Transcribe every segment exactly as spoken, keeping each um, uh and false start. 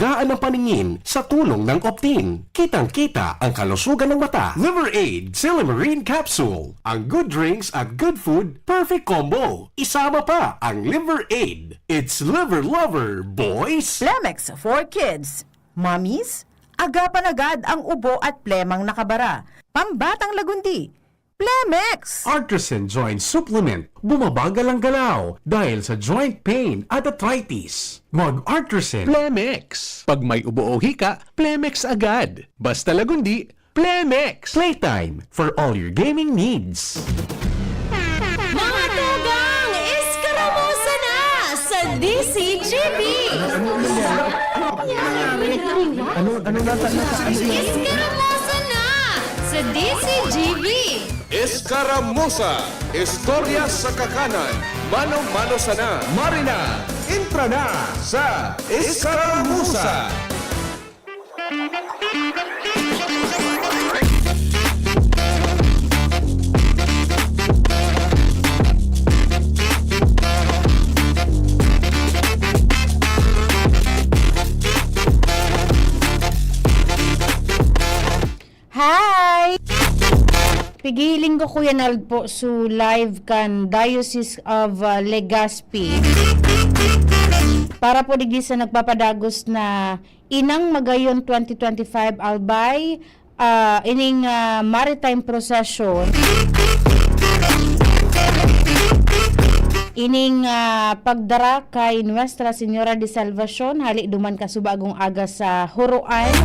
Kagaan ng paningin sa tulong ng Optin. Kitang-kita ang kalusugan ng mata. Liver Aid, Silymarin Capsule. Ang good drinks at good food, perfect combo. Isama pa ang Liver Aid. It's Liver Lover, boys! Plemex for Kids. Mommies, agapan agad ang ubo at plemang nakabara. Pambatang lagundi, Plemex! Artisan Joint Supplement. Bumabagal ang galaw dahil sa joint pain at arthritis. Mag-Artisan. Plemex. Pag may ubo o hika, Plemex agad. Basta lagundi, Plemex. Playtime for all your gaming needs. Mga tugang, eskaramusa na sa D C G B! Ano, ano nasa, nasa, ano yan? Eskaramusa na sa D C G B! Eskaramusa, istorya sa kakanan, mano-mano sana. Marina, entra na sa Eskaramusa! Hi! Pigiling ko, Kuya Nald, po su live kan Diocese of, ah, Legazpi. Para po digdi sa nagpapadagos na Inang Magayon twenty twenty-five Albay, ah, ining, ah, maritime procession. Ining, ah, pagdara kay Nuestra Señora de Salvacion, hali duman kasubagong aga sa Huroan.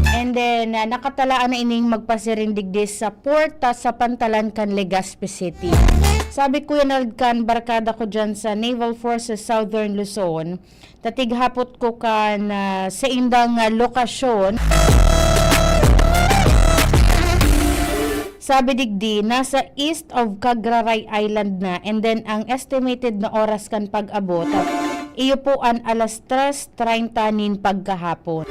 And then, ah, nakatalaan na ining magpasiring digdi sa port, ah, sa pantalan kan Legazpi City. Sabi Kuya Nald kan barkada ko dyan sa Naval Forces Southern Luzon, tatighapot ko kan, ah, saindang, ah, lokasyon. Sabi digdi, nasa east of Cagraray Island na, and then ang estimated na oras kan pag-abot, iyo po an alas tres treinta nin pagkahapon.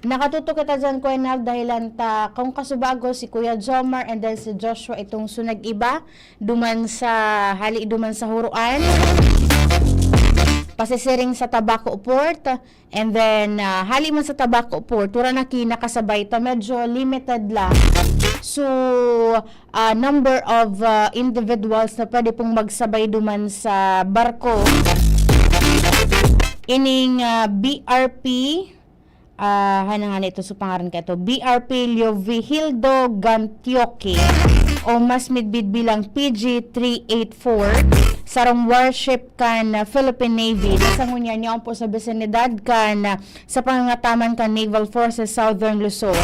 Nakatutok kita dyan, Kuya Nald, dahilan ta, kung kasubago si Kuya Jomar and then si Joshua itong sunag iba, duman sa, hali duman sa Huroan, pasisiring sa Tabaco Port, and then, ah, hali man sa Tabaco Port, wala na kinakasabay ta, medyo limited lang. So, ah, number of, ah, individuals na pwede pong magsabay duman sa barko. Ining, ah, B R P, ah, ano nga nito sa pangaran ka ito? B R P Leovigildo Gantioque, o mas midbid bilang P G three eight four, sarong warship kan, ah, Philippine Navy. Nasa ngunyan niya po sa bisinidad kan, ah, sa pangangataman kan Naval Forces Southern Luzon.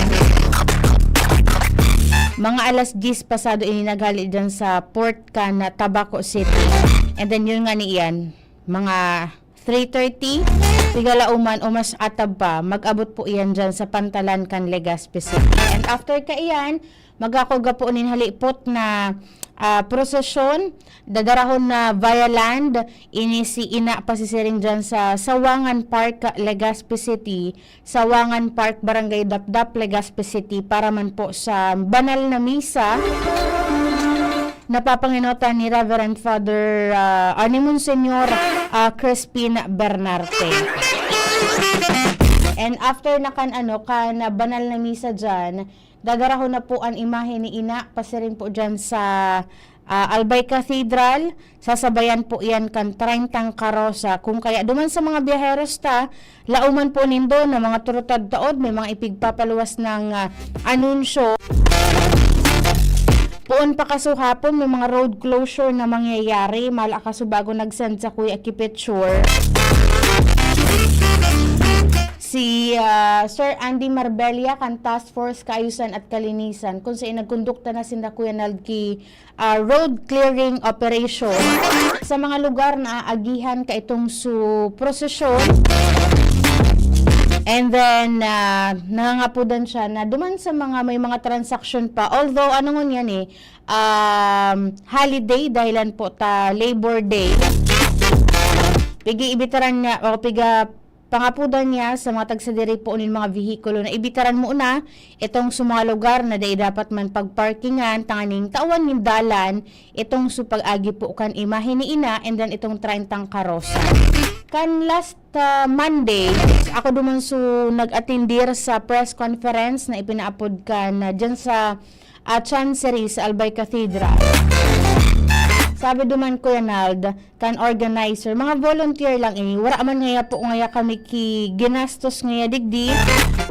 Mga alas diyes pasado ini naghali dyan sa port kan, ah, Tabaco City. And then yun nga ni iyan, mga three thirty, pigalauman o mas atab pa, mag-abot po iyan dyan sa pantalan kan Legazpi City. And after kaiyan, magkakugap po nin halipot na, ah, prosesyon, dadarahon na via land, ini si Ina pasisiring dyan sa Sawangan Park, Legazpi City, Sawangan Park, Barangay Dapdap, Legazpi City, para man po sa banal na misa na papangenotan ni Reverend Father, ah, ah, ni Monsignor, ah, Crispin Bernarte. And after na kan, ano, kan, ah, banal na misa dyan, dadarahon na po an imahe ni Ina, pasiring po dyan sa, ah, Albay Cathedral. Sasabayan po iyan kan treyntang karosa. Kung kaya, duman sa mga biyaheros ta, lauman po nindo na mga turutad taod, may mga ipigpapaluwas ng, ah, anunsyo. Poon pa kasuhapon, may mga road closure na mangyayari. Mala kasubago nag-send sa Kuya Kipitsure. Si, ah, Sir Andy Marbella kan Task Force Kaayusan at Kalinisan, kung sa nagkondukta na sinda Kuya Nald ki, ah, road clearing operation sa mga lugar na aagihan kaitong su prosesyon. And then, ah, nangangapodan siya na duman sa mga may mga transaksyon pa. Although, ano ngunyan eh, um, holiday, dahilan po ta Labor Day. Pigi-ibitaran niya o piga pangapodan niya sa mga tagsadiri po nin mga vehikulo na ibitaran muna itong sa mga lugar na dai dapat man pagparkingan tanganing tawan nin dalan itong sa pag-agi po kan imahe ni Ina and then itong treyntang karosa. Kan last, ah, Monday, ako duman so nag-atendir sa press conference na ipinaapod kan, ah, dyan sa, ah, Chancery sa Albay Cathedral. Sabi duman, Kuya Nald, kan organizer, mga volunteer lang ini. Wala man ngaya po ngaya kami ki ginastos ngaya digdi.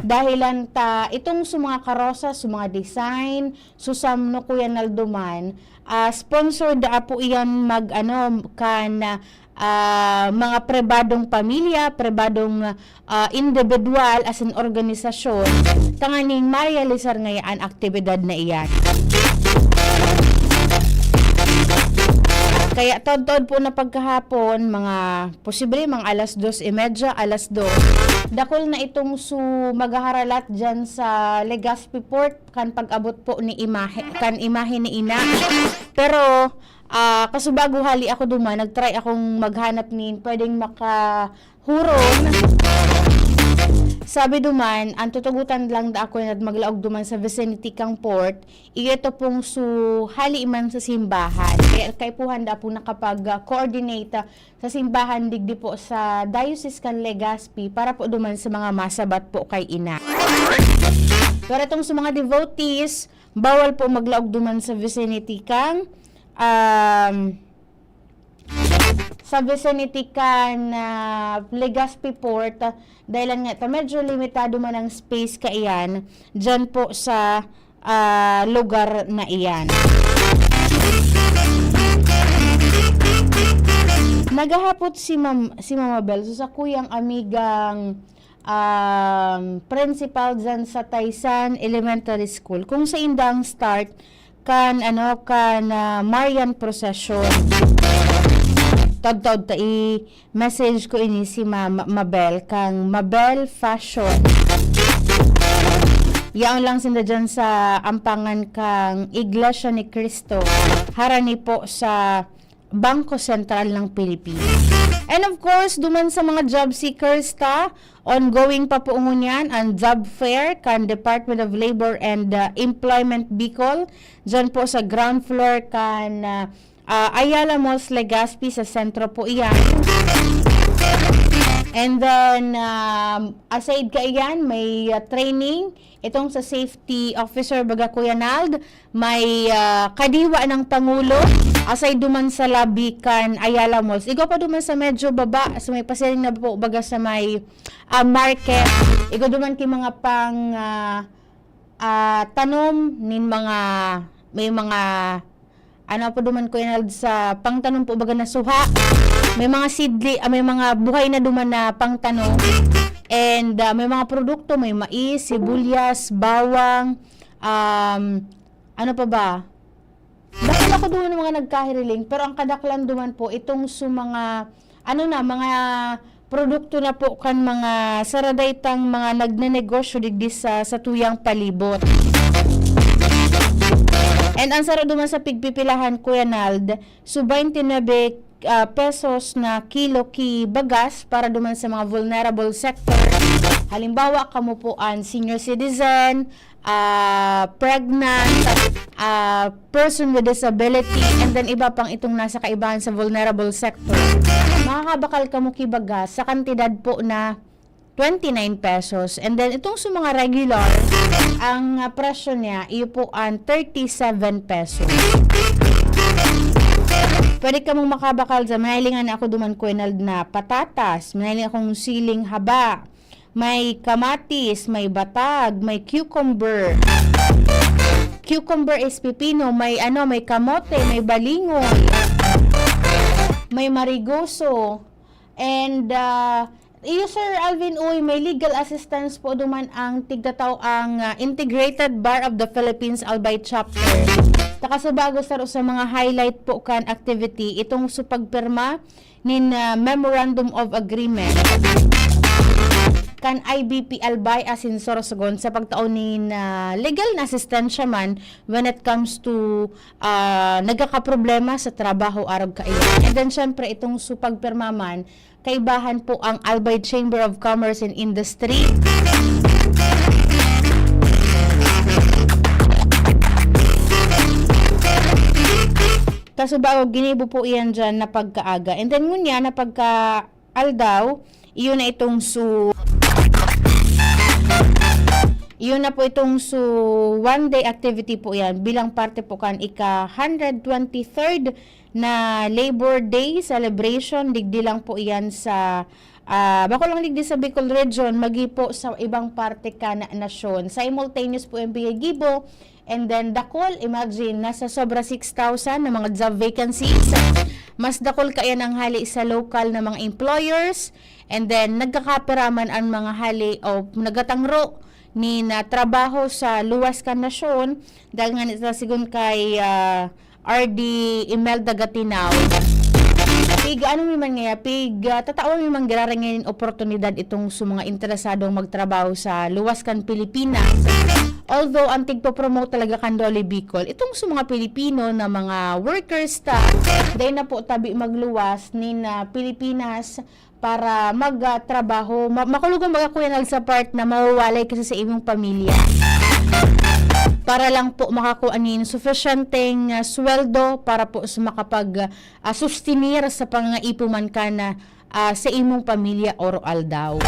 Dahilan ta itong sa mga karosa, sa mga design, susam no, Kuya Nald duman, ah, sponsored apo iyan mag, ano, kan, ah, mga pribadong pamilya, pribadong, ah, individual, as in organisasyon, tanganing marealisar ngaya an aktibidad na iyan. Kaya taod-taod po na pagkahapon, mga posible, mga alas dos y media, alas dos, dakul na itong su maghaharalat dyan sa Legazpi Port kan pag-abot po ni imahe, kan imahe ni Ina. Pero, ah, kasubago hali ako duman, nag-try akong maghanap nin pwedeng makahuron. Sabi duman, ang tutugutan lang da ako na maglaog duman sa vicinity kang port, iyo to pong su hali man sa simbahan. Kaya kaipuhan da po nakapag-coordinate sa simbahan digdi po sa Diocese kan Legazpi para po duman sa mga masabat po kay Ina. Pero itong sa mga devotees, bawal po maglaog duman sa vicinity kang, um, sa vicinity kan, ah, Legazpi Port, ah, dahil nga ta medyo limitado man ang space kaiyan dyan po sa, ah, lugar na iyan. Naghahapot si Mam-, si Mama Bel, so sa kuyang amigang, um, principal dyan sa Taysan Elementary School, kung sa indang start kan, ano, kan, ah, Marian Procession. Taod-taod ta i-message ko ini si Ma-, Ma-, Mabel, kang Mabel Fashion. Yaon lang sinda dyan sa ampangan kang Iglesia ni Cristo, harani po sa Bangko Sentral ng Pilipinas. And of course, duman sa mga job seekers ta, ongoing pa po ngunyan ang job fair kan Department of Labor and, uh, Employment Bicol. Diyan po sa ground floor kan, uh, uh, Ayala Malls Legazpi sa sentro po iyan. And then, um, aside kaiyan, may, uh, training itong sa safety officer, baga, Kuya Nald, may, ah, kadiwa ng Pangulo, aside duman sa lobby kan Ayala Malls. Igwa pa duman sa medyo baba, sa may pasiring na po, baga sa may, ah, market. Igwa duman ki mga pang, ah, ah, tanom nin mga, may mga, ano po duman, Kuya Nald, sa pangtanom po, baga na suha. May mga seedli-, ah, may mga buhay na duman na pangtanom. And, ah, may mga produkto, may mais, sibuyas, bawang, um, ano pa ba? Dakul ako duman ng mga nagkahiriling, pero ang kadaklan duman po, itong su mga, ano na, mga produkto na po kan mga saradaytang mga nagnenegosyo digdi sa, sa tuyang palibot. And ang saro duman sa pigpipilahan, Kuya Nald, su twenty-nine, ah, pesos na kilo ki bagas para duman sa mga vulnerable sector. Halimbawa, kamo po an senior citizen, ah, pregnant, ah, person with disability, and then iba pang itong nasa kaibahan sa vulnerable sector. Makakabakal kamo ki bagas sa kantidad po na twenty-nine pesos. And then, itong sa mga regular, ang, ah, presyo niya, iyo po ang thirty-seven pesos. Pwede kamong makabakal sa, manailingan na ako duman, Kuya Nald, na patatas, manailing akong siling haba, may kamatis, may batag, may cucumber. Cucumber is pipino, may ano, may kamote, may balingon, may marigoso, and, ah, iyo, Sir Alvin Uy, may legal assistance po duman ang tigtataw ang, ah, Integrated Bar of the Philippines Albay Chapter. Takasubago saro sa mga highlight po kan activity, itong sa pagpirma nin, ah, Memorandum of Agreement kan I B P Albay asin Sorsogon sa pagtao nin, ah, legal na asistensya man when it comes to, ah, nagkakaproblema sa trabaho arog kaiyan. And then, syempre, itong sa pagpirma man, kaibahan po ang Albay Chamber of Commerce and Industry. Kasubago, ginibo po iyan dyan na pagkaaga. And then, ngunya, na pagka aldaw, iyon na itong su-, iyon na po itong su-, one day activity po yan bilang parte po kan ika-hundred twenty-third na Labor Day celebration. Digdi lang po iyan sa, ah, bako lang digdi sa Bicol Region, magi po sa ibang parte kan nasyon. Simultaneous po yan, P I Gibo. And then, dakol, imagine, nasa sobra six thousand na mga job vacancies. Mas dakol kaiyan ang hali sa lokal na mga employers. And then, nagkakapira man ang mga hali o nagkatangro nin trabaho sa luwas kan nasyon. Dahil nga nito, sigon kay, ah, R D Imelda Gatinaw, pig, ano mi man ngaya, pig, ah, tatawan mi man giraray ngayon oportunidad itong sa mga interesadong magtrabaho sa luwas kan Pilipinas. Although, ang tigpo-promote talaga kan DOLE Bicol, itong sa mga Pilipino na mga workers ta, dahil na po tabi magluwas nin, ah, Pilipinas para mag, ah, trabaho. Ma-, makulog ang mga kuyanal sa part na mawawalay kasi sa imong pamilya. Para lang po makakuha nin sufisyenteng, ah, sweldo para po sa makapag, ah, sustenir sa pangangaipo man ka na, ah, sa imong pamilya oro-aldaw.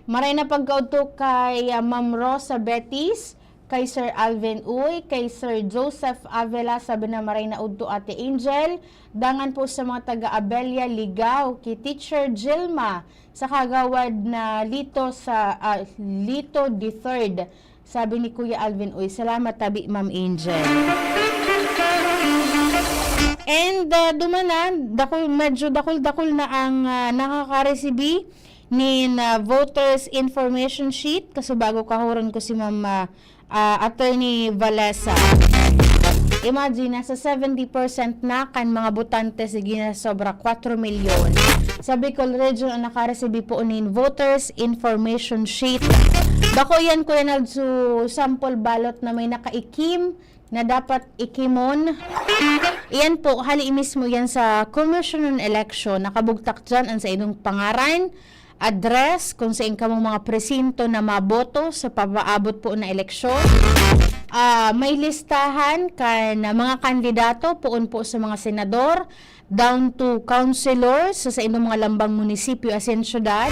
Maray na pagkaudto kay, ah, Ma'am Rosa Betis, kay Sir Alvin Uy, kay Sir Joseph Avila, sabi na maray na udto Ate Angel, dangan po sa mga taga Abella, Ligao, kay Teacher Gilma, sa Kagawad na Lito sa, ah, Lito the third, sabi ni Kuya Alvin Uy. Salamat tabi, Ma'am Angel. And, ah, duman na, dakul, medyo dakul-dakul na ang, ah, nakakaresibi nin, ah, voters information sheet. Kaso bago kahuron ko si Ma'am, ah, ah, Attorney Valesa. Imagine, nasa seventy percent na kan mga botante, sige na, sobra kwatro milyon. Sa Bicol Region, ang nakaresibi po nin voters information sheet. Bako yan, Kuya Naldo, sample ballot na may nakaikim na dapat ikimon. Iyan po, hali mismo yan sa Commission on Election. Nakabugtak dyan ang sa inyong pangaran, address, kung saan kamong mga presinto na maboto sa papaabot po na eleksyon. Ah, may listahan kan mga kandidato, poon po sa mga senador, down to councilors sa, sa inyong mga lambang munisipyo asin syudad.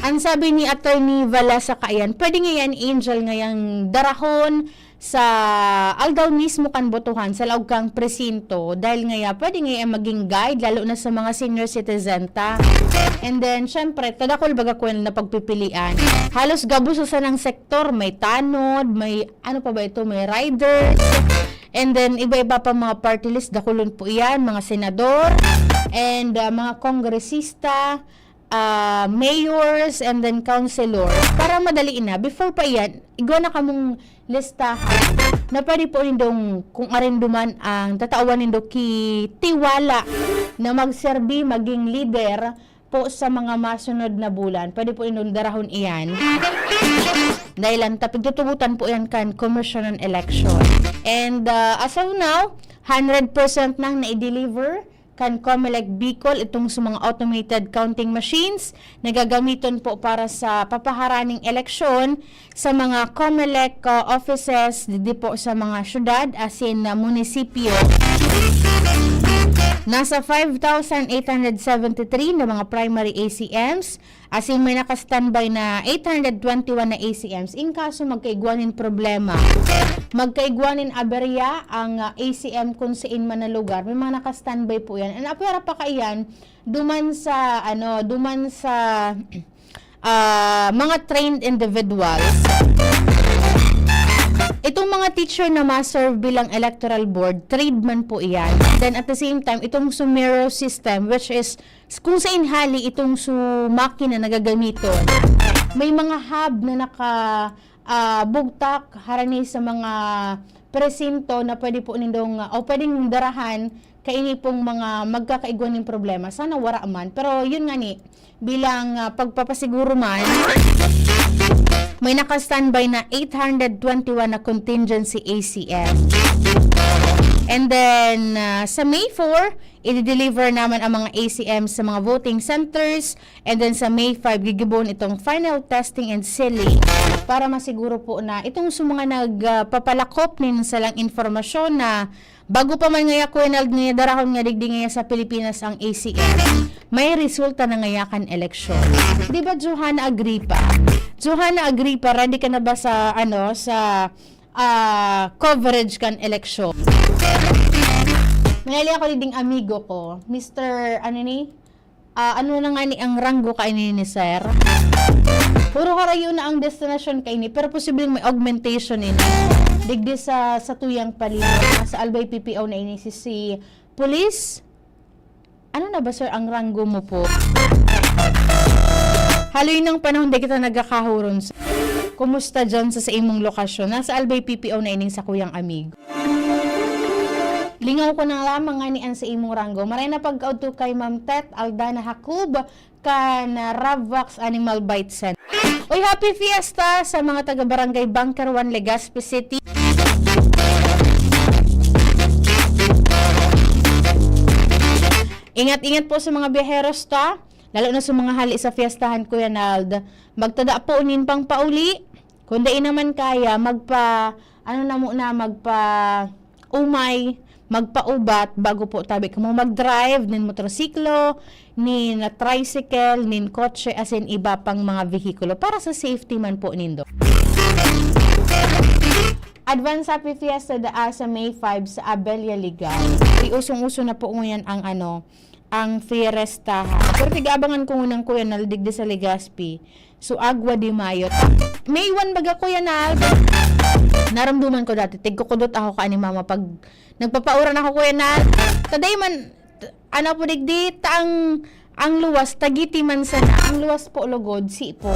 Ang sabi ni Attorney Valesa kaiyan, pwede ngayan, Angel, ngayang darahon sa aldaw mismo kan botohan sa laog kang presinto, dahil ngaya pwede ngaya maging guide, lalo na sa mga senior citizen ta. And then, syempre, tadakol baga kwen na pagpipilian. Halos gabos sa sanang sektor, may tanod, may ano pa ba ito, may riders, and then iba-iba pa mga party list, dakulon po iyan, mga senador, and, ah, mga kongresista, ah, mayors, and then councilors. Para madali na, before pa iyan, igwa na kamong listahan na pwede po nindong, kung arin duman ang tatawan nindo ki tiwala na magserbi, maging lider po sa mga masunod na bulan. Pwede po nindong darahon iyan. Dahil ang tapigtutugutan po yan kan Commission on Election. And, ah, as of now, hundred percent nang nai-deliver kan Comelec Bicol itong sa mga automated counting machines na gagamiton po para sa papaharaning eleksyon sa mga Comelec, ah, offices digdi po sa mga syudad asin, ah, munisipyo. Nasa five thousand eight hundred seventy-three na mga primary A C Ms, asin may naka-standby na eight hundred twenty-one na A C Ms. In kaso magkaigwa nin problema, magkaigwa nin aberya ang, ah, A C M kung saan man na lugar, may mga naka-standby po yan. And apwera pa kaiyan, duman sa, ano, duman sa, ah, mga trained individuals. Itong mga teacher na ma-serve bilang electoral board, trained man po iyan. Then at the same time, itong Sumero system, which is kung saan hali itong su makina na gagamiton. May mga hub na naka, ah, bugtak harani sa mga presinto na pwede po nindong, ah, o pwedeng darahan kaini pong mga magkakaigwa nin problema. Sana wara man. Pero yun nga ni, bilang, ah, pagpapasiguro man, may naka-standby na eight hundred twenty-one na contingency A C M. And then, ah, sa May four, i-deliver naman ang mga A C M sa mga voting centers. And then sa May five, gigibon itong final testing and sealing para masiguro po na itong sa mga nagpapalakop nin salang informasyon na bago pa man ngaya, Kuya Nald, ngaya darahon nga digdi ngaya sa Pilipinas ang A C M, may resulta na ngaya kan eleksyon. Di ba, Johanna Agripa? Johanna Agripa, ready ka na ba sa, ano, sa, ah, coverage kan eleksyon? Manali ako ding amigo ko, Mister ano ni? Ah, ano na nga ni ang ranggo kaini ni sir? Puro Harayo na ang destinasyon kaini, pero posibleng may augmentation ini. Digdi sa, sa tuyang palibot, sa Albay P P O na ini si, si Police. Ano na ba, sir, ang ranggo mo po? Haloy ng panahon, di kita nagkakahuron, sir. Kumusta dyan sa, sa imong lokasyon? Nasa Albay P P O na ining sa kuyang amigo. Lingaw ko na lamang ngani an sa imong ranggo. Maray na pagkaudto kay Ma'am Tet Aldana Jacob kan, ah, Ravvax Animal Bite Center. Uy, happy fiesta sa mga taga Barangay Bunker One, Legazpi City. Ingat-ingat po sa mga biyaheros ta, lalo na sa mga hali sa fiestahan, Kuya Nald. Magtada po nin pangpauli. Kung dai naman kaya, magpa, ano na muna, magpa umay, magpaubat bago po tabi kamo mag-drive nin motorsiklo, nin tricycle, nin kotse, asin iba pang mga vehikulo para sa safety man po nindo. Advance Happy Fiesta daa sa May five sa Abella Legal. Uy, usong-uso na po ngayon ang ano, ang fiestahan. Pero tig-aabangan ko ngunang Kuya Nald digdi sa Legazpi. So, Agua de Mayo. May one baga, Kuya Nald. Naramdaman ko dati, tigkukudot ako ka ni mama pag nagpapauran ako, Kuya Nald. Taday man, t-, ano po, digdi, ta ang, ang luwas, tagiti man sana. Ang luwas po, lugod, si po.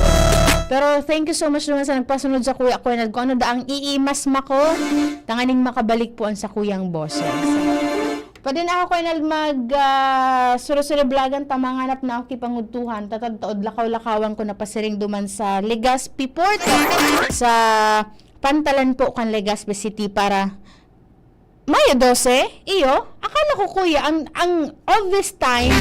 Pero thank you so much naman sa nagpasunod sa Kuya, Kuya Nald. Kung ano da ang iimas mako, tanganing makabalik po ang sa Kuyang boses. Pwede na ako, Kuya Nald, mag, ah, suri-suri vlogan ta, manganap na ako ki pangudtuhan. Tatadtaod, lakaw-lakawan ko na pasiring duman sa Legazpi Port, sa pantalan po kan Legazpi City para Mayo dose? Iyo? Akala ko, Kuya, ang, ang all this time,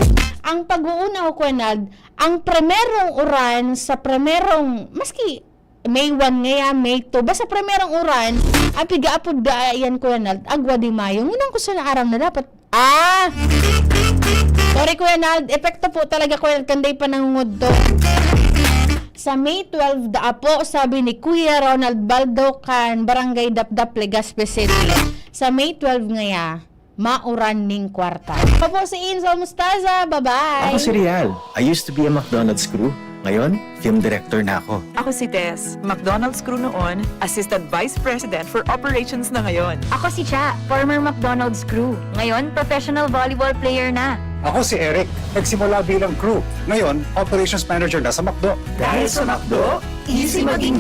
ang pag-uuna ko, Kuya Nald, ang primerong uran sa primerong, maski May one ngaya, May two. Basta primerong uran, ang pigaapod da yan, Kuya Nald, Agua de Mayo. Ngunang ko sa naaram na dapat, ah! Sorry, Kuya Nald. Epekto po talaga, Kuya Nald, kanday panangungod to. Sa May twelve, da apo, sabi ni Kuya Ronald Baldo kan Barangay Dapdap, Legazpi City. Sa May twelve ngaya, mauran ning kwarta. Ako po si Insol Mustaza. Bye-bye! Ako si Rial. I used to be a McDonald's crew. Ngayon, film director na ako. Ako si Tess, McDonald's crew noon, Assistant Vice President for Operations na ngayon. Ako si Cha, former McDonald's crew, ngayon professional volleyball player na. Ako si Eric, nagsimula bilang crew, ngayon operations manager na sa McDo. Dahil sa McDo, easy maging